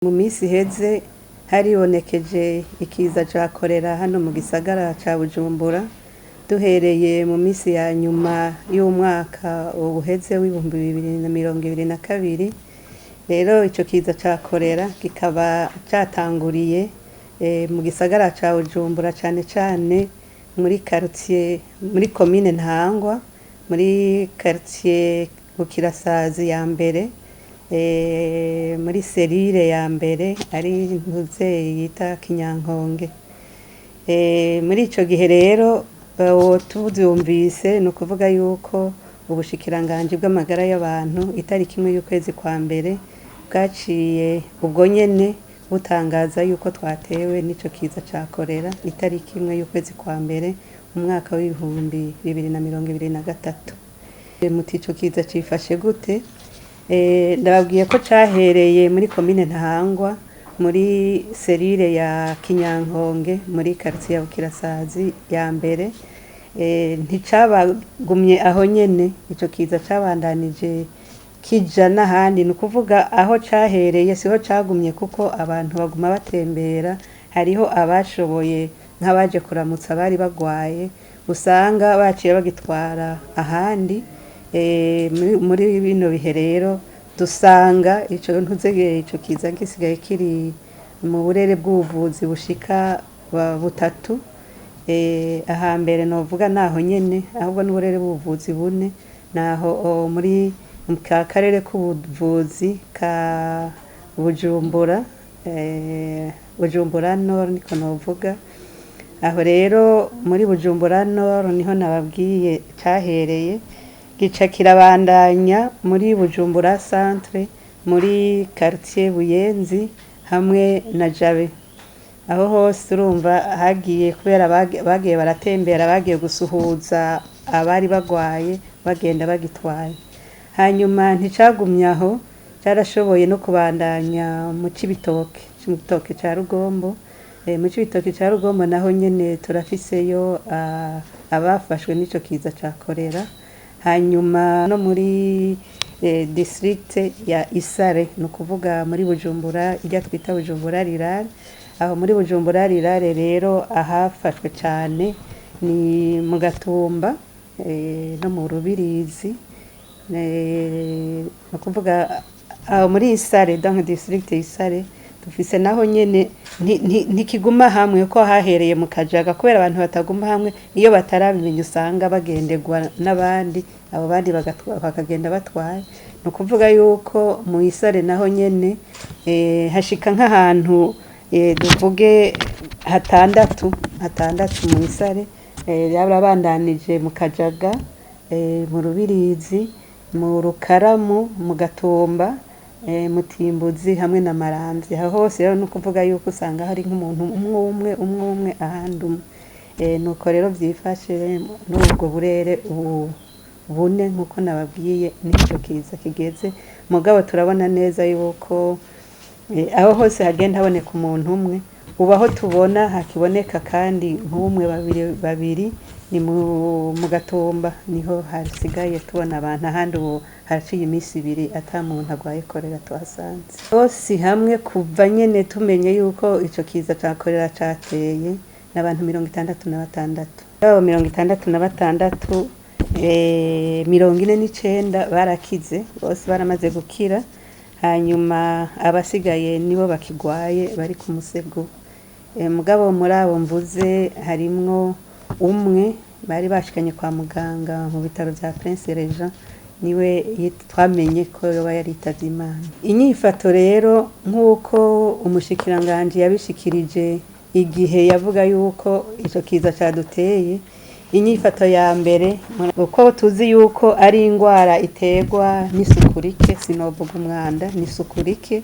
Mu minsi iheze haribonekeje ikiza ca korera hano mu gisagara ca Bujumbura, duhereye mu minsi ya nyuma y'umwaka uheze w'2022. Rero ico kiza ca korera kikaba catanguriye mu gisagara ca Bujumbura, cane cane muri quartier, muri komine Ntahangwa, muri quartier Bukirasazi ya mbere, muri serire ya mbere ari ntuzeyi yita Kinyankonge. Muri ico gihe rero tuvyumvise, ni ukuvuga yuko ubushikiranganji bw'amagara y'abantu itariki 1 y'ukwezi kwa mbere bwaciye ubwo nyene butangaza yuko twatewe n'ico kiza ca korera itariki 1 y'ukwezi kwa mbere umwaka w'2023. Muti ico kiza cifashe gute? Ndababwiye ko cahereye muri komine Ntahangwa, muri serire ya Kinyankonge, muri quartier ya Bukirasazi ya mbere. Nticabagumye aho nyene, ico kiza cabandanije kija n'ahandi. Ni ukuvuga aho cahereye siho cagumye, kuko abantu baguma batembera. Hariho abashoboye, nk'abaje kuramutsa abari bagwaye, usanga baciye bagitwara ahandi. Muri bino bihe rero dusanga ico ntuzegeye ico kiza gisigaye kiri mu burere bw'ubuvuzi bushika butatu. Ahambere novuga naho nyene, ahubwo n'uburere bw'ubuvuzi bune, naho muri ka karere k'ubuvuzi ka Bujumbura, Bujumbura Nord niko novuga. Aho rero muri Bujumbura Nord niho nababwiye cahereye, gica kirabandanya muri Bujumbura Centre, muri quartier Buyenzi hamwe na Jabe. Aho hose urumva hagiye kubera bagiye baratembera, bagiye gusuhuza abari bagwaye, bagenda bagitwaye. Hanyuma nticagumye aho, carashoboye no kubandanya mu Cibitoke, Cibitoke ca Rugombo. Mu Cibitoke ca Rugombo naho nyene turafiseyo abafashwe n'ico kiza ca korera. Hanyuma no muri district ya Isare, ni ukuvuga muri Bujumbura irya twita Bujumbura Rural. Aho muri Bujumbura Rural rero ahafashwe cane ni mu Gatumba no mu Rubirizi, ni ukuvuga aho muri Isare, donc district Isare dufise naho nyene. Ntikiguma hamwe ko hahereye mu Kajaga, kubera abantu bataguma hamwe, iyo batarabimenya usanga bagenderwa n'abandi, abo bandi bakagenda batwaye. Ni ukuvuga yuko mu Isare naho nyene hashika nk'ahantu duvuge hatandatu, hatandatu mu Isare. Yarabandanije mu Kajaga, mu Rubirizi, mu Rukaramu, mu Gatumba, Mutimbuzi hamwe na Maramvya. Aho hose rero ni ukuvuga yuko usanga hari nk'umuntu umwe umwe, umwe umwe, ahandi umwe. Nuko rero vyifashe n'ubwo burere bune nkuko nababwiye nico kiza kigeze. Mugabo turabona neza yuko aho hose hagenda haboneka umuntu umwe. Ubu aho tubona hakiboneka kandi nk'umwe, babiri babiri, ni mu Gatumba, niho hasigaye tubona abantu. Ahandi ubu haraciye iminsi 2 ata muntu agwaye korera tuhasanze. Bose hamwe kuva nyene tumenye yuko ico kiza ca korera cateye, n'abantu 66. Abo 66, 49 barakize, bose baramaze gukira. Hanyuma abasigaye nibo bakigwaye bari ku musego. Mugabo muri abo mvuze harimwo umwe bari bashikanye kwa muganga mu bitaro vya Prince Regent, niwe twamenye ko yoba yaritavye Imana. Inyifato rero, nk'uko umushikiranganji yabishikirije igihe yavuga yuko ico kiza caduteye, inyifato ya mbere, uko tuzi yuko ari ingwara iterwa n'isuku rike, sinovuga umwanda, n'isuku rike,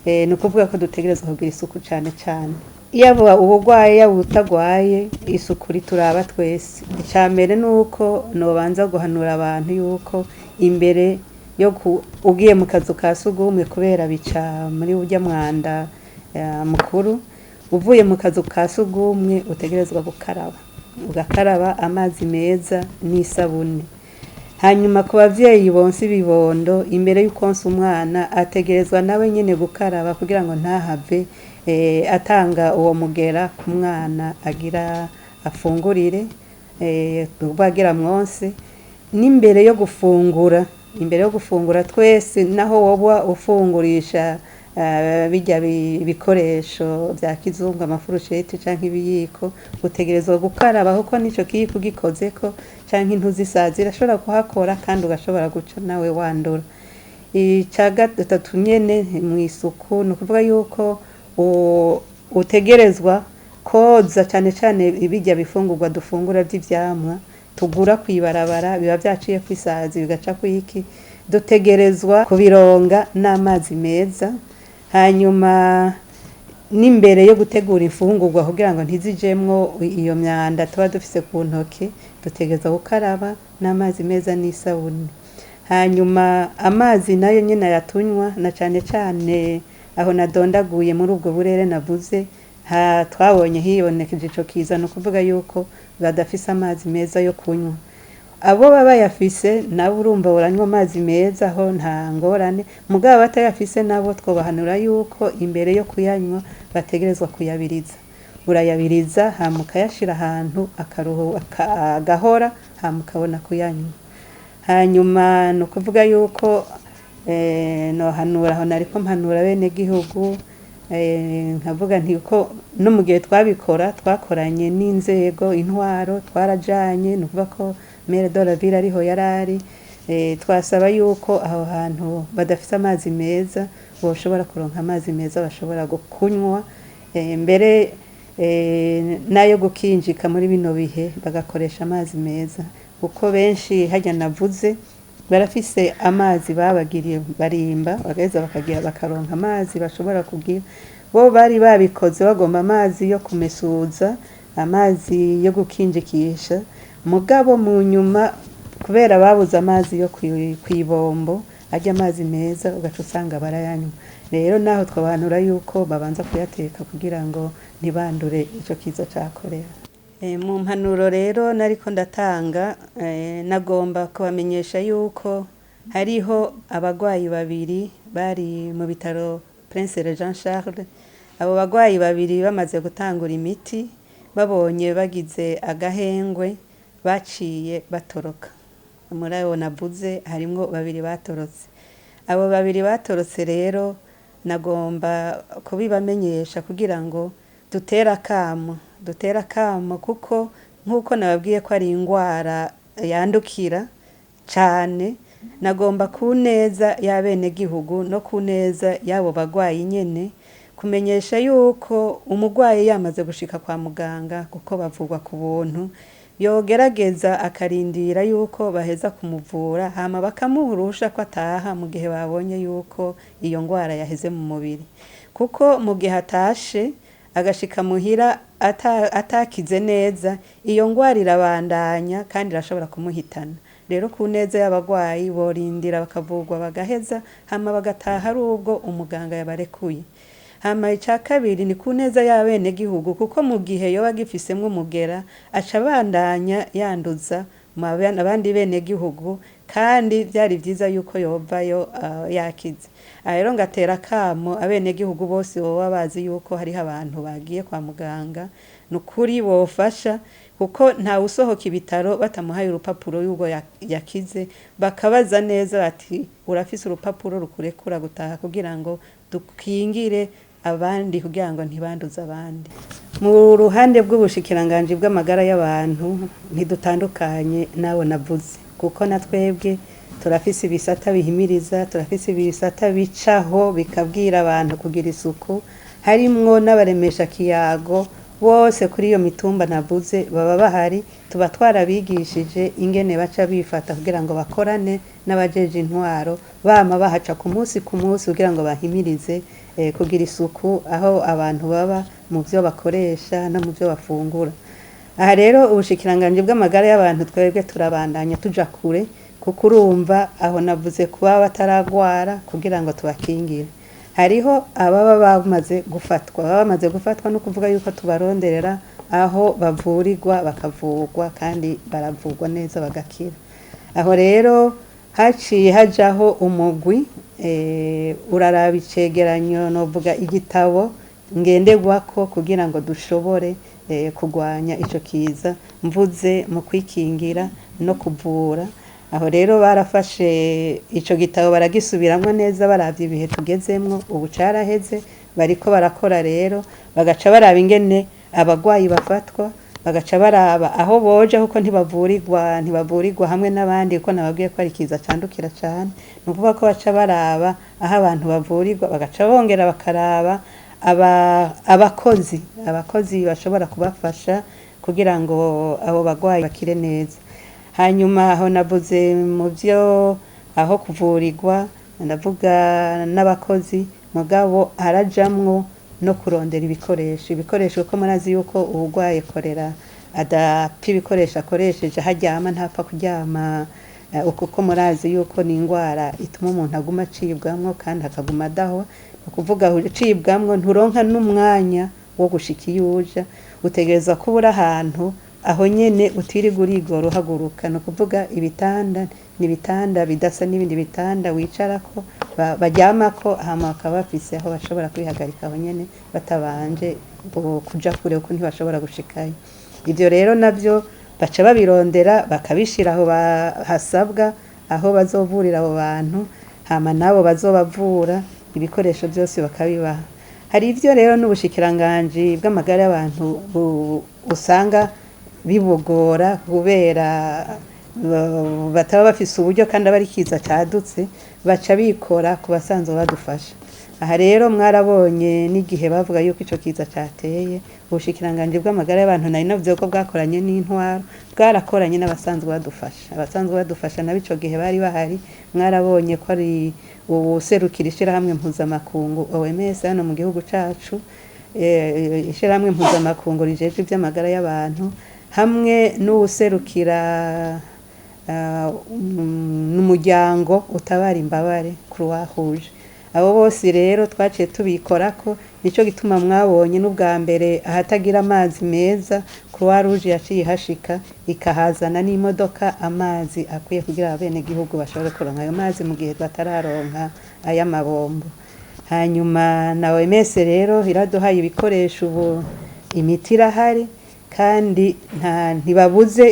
ni ukuvuga ko dutegerezwa kugira isuku cane cane. Yaba uwugwaye, yaba uwutagwaye, isuku rituraba twese. Ica mbere nuko nobanza guhanura abantu yuko imbere yo ugiye mu kazu ka sugumwe, kubera bica muri urya mwanda mukuru, uvuye mu kazu ka sugumwe utegerezwa gukaraba, ugakaraba amazi meza n'isabune. Hanyuma ku bavyeyi bonsa ibibondo, imbere y'ukonsa umwana ategerezwa nawe nyene gukaraba kugira ngo ntahave atanga uwo mugera ku mwana agira afungurire, agira mwonse. N'imbere yo gufungura, imbere yo gufungura twese, naho woba ufungurisha birya bikoresho vya kizungu, amafurusheti canke ibiyiko, utegerezwa gukaraba kuko nico kiyiko ugikozeko canke intuzi irashobora kuhakora kandi ugashobora guca nawe wandura. Ica gatatu nyene mw'isuku, ni ukuvuga yuko utegerezwa koza cane cane birya bifungurwa dufungura vy'ivyamwa tugura kw'ibarabara, biba vyaciyeko isazi bigaca kwiki, dutegerezwa kubironga n'amazi meza. Hanyuma n'imbere yo gutegura imfungurwa kugira ngo ntizijemwo iyo myanda tuba dufise ku ntoke, dutegerezwa gukaraba n'amazi meza n'isabuni. Hanyuma amazi nayo nyene ayatunywa, na cane cane aho nadondaguye muri ubwo burere navuze twabonye hibonekeje ico kiza, ni ukuvuga yuko badafise amazi meza yo kunywa. Abo baba bayafise nabo urumva baranywa amazi meza, aho nta ngorane, mugabo abatayafise nabo twobahanura yuko imbere yo kuyanywa bategerezwa kuyabiriza. Urayabiriza hama ukayashira ahantu agahora, hama ukabona kuyanywa. Hanyuma ni ukuvuga yuko nohanura, aho nariko mpanura abenegihugu, nkavuga nti ko no mu gihe twabikora twakoranye n'inzego intwaro, twarajanye, ni ukuvuga ko maire de la ville ariho yarari, twasaba yuko aho hantu badafise amazi meza boshobora kuronka amazi meza bashobora kunywa, mbere n'ayo gukinjika muri bino bihe bagakoresha amazi meza, kuko benshi harya navuze barafise amazi babagiriye barimba bagaheza bakagira bakaronka amazi bashobora kugira. Bo bari babikoze bagomba amazi yo kumesuza, amazi yo gukinjikisha, mugabo mu nyuma kubera babuze amazi yo kw'ibombo, arya amazi meza ugaca usanga barayanywa. Rero naho twobahanura yuko babanza kuyateka kugira ngo ntibandure ico kiza ca korera. Mu mpanuro rero nariko ndatanga, nagomba kubamenyesha yuko hariho abagwayi babiri bari mu bitaro Prince Jean Charles. Abo bagwayi babiri bamaze gutangura imiti, babonye bagize agahengwe, baciye batoroka. Muri abo navuze harimwo babiri batorotse. Abo babiri batorotse rero nagomba kubibamenyesha kugira ngo dutere akamo, dutere akamo kuko nk'uko nababwiye ko ari ingwara yandukira cane, nagomba ku neza y'abenegihugu no ku neza y'abo bagwayi nyene kumenyesha yuko umugwayi yamaze gushika kwa muganga, kuko bavurwa ku buntu, yogerageza akarindira yuko baheza kumuvura, hama bakamuha uruhusha ko ataha mu gihe babonye yuko iyo ngwara yaheze mu mubiri. Kuko mu gihe atashe agashika muhira atakize neza, iyo ngwara irabandanya kandi irashobora kumuhitana. Rero ku neza y'abagwayi borindira bakavurwa bagaheza, hama bagataha ari ubwo umuganga yabarekuye. Hama ica kabiri ni ku neza y'abenegihugu, kuko mu gihe yoba agifisemwo umugera aca abandanya yanduza abandi benegihugu, kandi vyari vyiza yuko yovayo yakize. Aha rero ngatera akamo abenegihugu bose boba bazi yuko hariho abantu bagiye kwa muganga, ni ukuri bofasha, kuko ntawusohoka ibitaro batamuhaye urupapuro y'ubwo yakize, bakabaza neza bati urafise urupapuro rukurekura gutaha kugira ngo dukingire abandi kugira ngo ntibanduze abandi. Mu ruhande bw'ubushikiranganji bw'amagara y'abantu ntidutandukanye n'abo navuze, kuko na twebwe turafise ibisata bihimiriza, turafise ibisata bicaho bikabwira abantu kugira isuku, harimwo n'abaremesha kiyago bose kuri iyo mitumba navuze baba bahari, tuba twarabigishije ingene baca bifata kugira ngo bakorane n'abajeje intwaro, bama bahaca ku munsi ku munsi kugira ngo bahimirize kugira isuku aho abantu baba, mu vyo bakoresha no mu vyo bafungura. Aha rero ubushikiranganji bw'amagara y'abantu twebwe turabandanya tuja kure, kuko urumva aho navuze kuba bataragwara kugira ngo tubakingire. Hariho ababa bamaze gufatwa, baba bamaze gufatwa no kuvuga yuko tubaronderera aho bavurirwa bakavurwa, kandi baravurwa neza bagakira. Aho rero haciye hajaho umugwi, uraraba icegeranyo, novuga igitabo ngenderwako kugira ngo dushobore kugwanya ico kiza, mvuze mu kwikingira no kuvura. Aho rero barafashe ico gitabo baragisubiramwo neza, baravye ibihe tugezemwo. Ubu caraheze, bariko barakora rero, bagaca baraba ingene abagwayi bafatwa, bagaca baraba aho boja, kuko ntibavurirwa hamwe n'abandi, kuko nababwiye ko ari ikiza candukira cane. Ni ukuvuga ko baca baraba aho abantu bavurirwa, bagaca bongera bakaraba abakozi bashobora kubafasha kugira ngo abo bagwayi bakire neza. Hanyuma aho navuze mu vyo aho kuvurirwa, ndavuga n'abakozi, mugabo harajamwo no kurondera ibikoresho, kuko murazi yuko uwurwaye korera adapfa ibikoresho akoresheje, aho aryama ntapfa kuryama, kuko murazi yuko ni ingwara ituma umuntu aguma acibwamwo kandi akaguma adahwa. Ni ukuvuga ucibwamwo nturonka n'umwanya wo gushika iyo uja, utegerezwa kuba uri ahantu aho nyene utirirwa urigora uhaguruka. Ni ukuvuga ibitanda ni ibitanda bidasa n'ibindi bitanda wicarako, baryamako, hama bakaba bafise aho bashobora kwihagarika aho nyene batabanje kuja kure, kuko ntibashobora gushikayo. Ivyo rero navyo baca babirondera, bakabishira aho hasabwa, aho bazovurira abo bantu, hama nabo bazobavura ibikoresho vyose bakabibaha. Hari ivyo rero n'ubushikiranganji bw'amagara y'abantu usanga bibugora, kubera bataba bafise uburyo kandi aba ari ikiza cadutse, baca bikora ku basanzwe badufasha. Aha rero mwarabonye n'igihe bavuga yuko ico kiza cateye, ubushikiranganji bw'amagara y'abantu, nari navuze ko bwakoranye n'intwaro, bwarakoranye n'abasanzwe badufasha. Abasanzwe badufasha nabo ico gihe bari bahari. Mwarabonye ko ari uwuserukira ishirahamwe mpuzamakungu OMS hano mu gihugu cacu, ishirahamwe mpuzamakungu rijejwe ivy'amagara y'abantu, hamwe n'uwuserukira n'umuryango utabara imbabare Croix Rouge. Abo bose rero twaciye tubikorako. Nico gituma mwabonye n'ubwa mbere ahatagira amazi meza, Croix Rouge yaciye ihashika, ikahazana n'imodoka amazi akwiye kugira abenegihugu bashobore kuronka ayo mazi mu gihe batararonka ay'amabombo. Hanyuma na OMS rero iraduhaye ibikoresho, ubu imiti irahari, kandi ntibabuze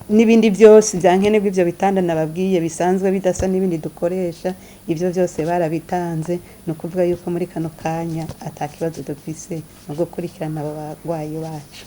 n'ibindi byose bya nkenerwa. Ivyo bitanda nababwiye bisanzwe bidasa n'ibindi dukoresha, ivyo byose barabitanze. Ni ukuvuga yuko muri kano kanya ata kibazo dufise mu gukurikirana abo bagwayi bacu.